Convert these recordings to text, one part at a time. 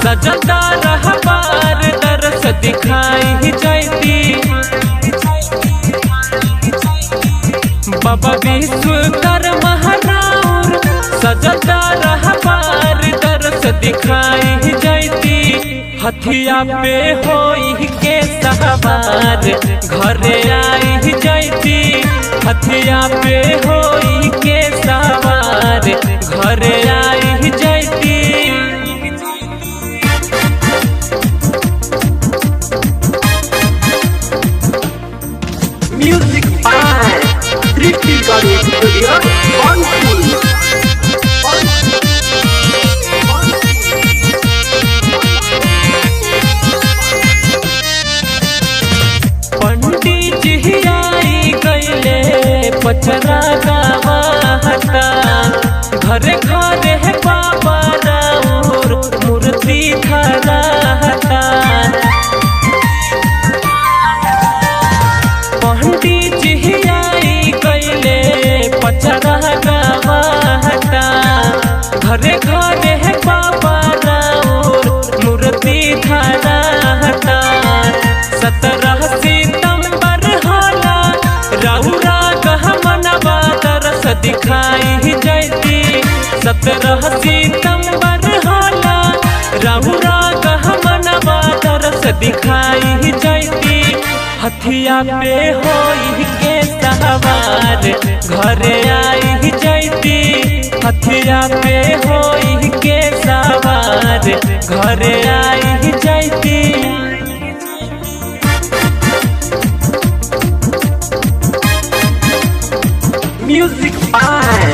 सजदा रहबार दरस दिखाई जैती। बाबा विश्वकर्मा राउर सजदा रहबार दरस दिखाई जैती। हथिया पे होई के सवार घरे आई जैती। हथिया पे होई के सवार घरे आई जैती। Music by Tripti Recording Studio, Banpur. पंडित जी आई गईले पचरा गावाता, घरे घरे है बाबा राउर मूर्ति धराता। पंडित जी आई गईले पचरा गावाता, घरे घरे है बाबा राउर मूर्ति धराता। 17 सितंबर होला राउरा गहमनवा दरस दिखाई जैती। 17 सितंबर होला राउरा गहमनवा दरस दिखाई जैती। हथिया पे होई के सवार घरे आई जैती। हथिया पे होई के सवार घरे आई जैती। Music by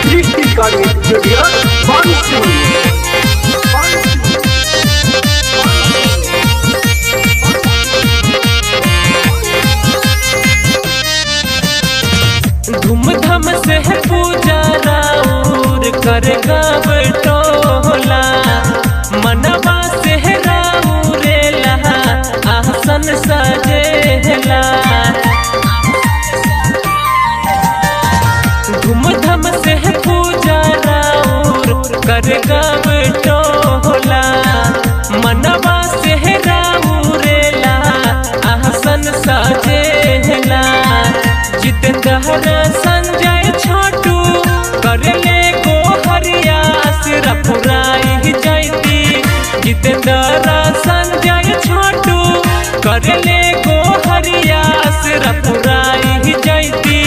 Tripti Recording Studio, Banpur. धूमधाम से है पूजा राउर कर गाँव टोला, मनवा से है राउरेला आसन सजेला। धूमधाम से है पूजा राउर कर गाँव टोला, मनवा से है राउरेला आसन सजेला। जितेंद्र संजय छोटू करले को हरिया आसरा पुराई जैती। जितेंद्र संजय छोटू करले को हरिया आसरा पुराई जैती।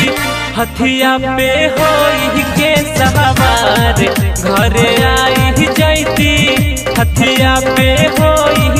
हथिया पे होई के सवार घरे आई जैती। हथिया पे होई